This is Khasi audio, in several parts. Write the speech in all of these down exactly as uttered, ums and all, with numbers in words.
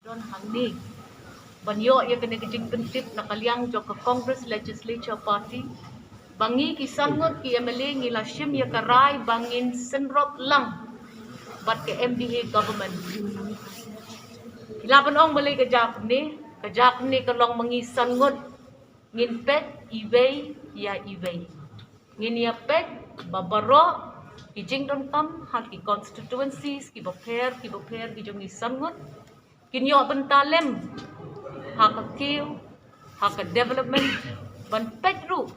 Don hangne ban ïoh ïa kane ka jingpyntip na ka liang jong ka Congress Legislature Party ba ngi ki san ngut ki M L A ngi la shim ïa ka rai ba ngin synrop lang bad ka M D A government. Ki la ban ong balei ka jaka ne, ka jaka ne ka long ma ngi san ngut ngin peit iwei ïa iwei. Ngin ïa peit ba baroh ki jingdonkam ha ki constituencies ki bapher ki bapher ki jong ngi san ngut kin ïoh bynta lem ha ka kiew, ha ka development, ban peit ruh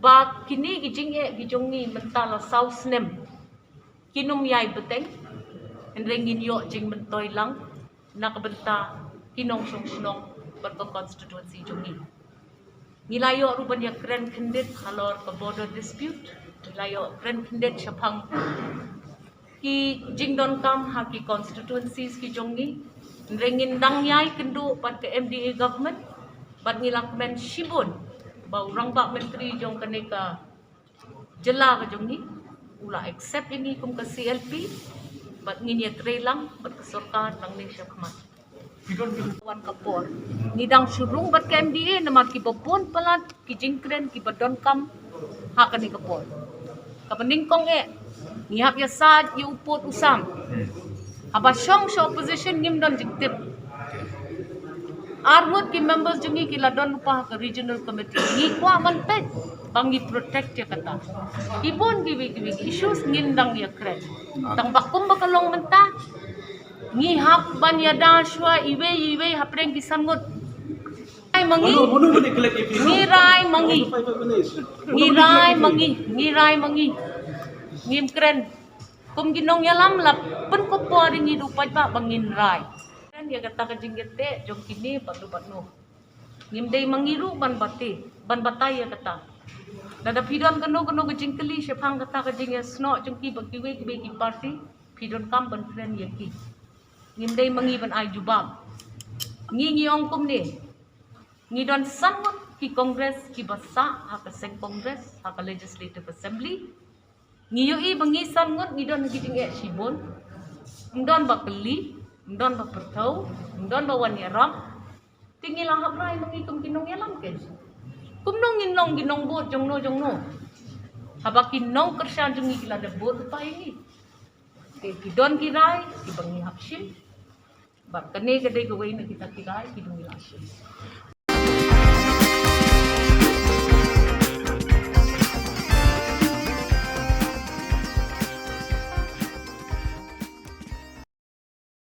ba kine ki jingeh ki jong ngi mynta la saw snem kin ym ïai bteng, hynrei ngin ïoh jingmyntoi lang na ka bynta ki nongshong shnong bad ka constituency jong ngi. Ngi la ïoh ruh ban ïa kren khyndiat halor ka border dispute, ngi la ïoh kren khyndiat shaphang ki jingdonkam ha ki constituencies ki jong ngi. Hynrei ngin dang ïai kynduh bad ka M D A government bad ngi la kmen shibun ba u rangbah myntri jong kane ka jylla ka jong ngi u la accept ïa ngi kum ka C L P bad ngin ïa trei lang bad ka sorkar nangne shakhmat. Wan ka por ngi dang shu rung bad ka M D A namar kiba bun palat ki jingkren kiba donkam ha kane ka por. Kaba nyngkong eh ngi hap ïa sait ïa u pud u sam. Haba shong sha opposition ngim don jingtip. Ar ngut ki members jong ngi ki la don lypa ha ka regional committee. Ngi kwah ban peit ba ngi protect ïa kata. Ki bun kiwei kiwei ki issues ngin dang ïa kren. Tang ba kum ba ka long mynta ngi hap ban ïada shuwa iwei iwei hapdeng ki san ngut. Rai ma ngi. Ngi rai ma ngi. Ngi rai ma ngi. Ngi rai ma ngi. Ngim kren. Kum ki nongïalam la pynkup por ïa ngi da u paidbah ba ngin rai. Kren ïa kata ka jingïateh jong kine bad u bad no. Ngim dei ma ngi ruh ban batai, ban batai ïa kata. Lada phi don kano kano ka jingkylli shaphang kata ka jingïasnoh jong ki bad kiwei kiwei ki party, phi donkam ban kren ïa ki. Ngim dei ma ngi ban ai jubab. Ngi ngi ong kumne. Ngi don san ngut ki Congress kiba sah ha ka seng Congress ha ka Legislative Assembly. Ngi ïohi ba ngi san ngut ngi don ha ki jingeh shibun. Ym don ba kylli, ym don ba pyrthew, ym don ba wan ïarap. Te ngi la hap rai ma ngi kum ki nongïalam ke. Kumno ngin long ki nongbud jongno jongno haba ki nongkyrshan jong ngi ki la dep bud lypa ïa ngi. Te ki don ki rai kiba ngi hap shim. Bad kane ka dei kawei na kita ki rai kiba ngi la shim.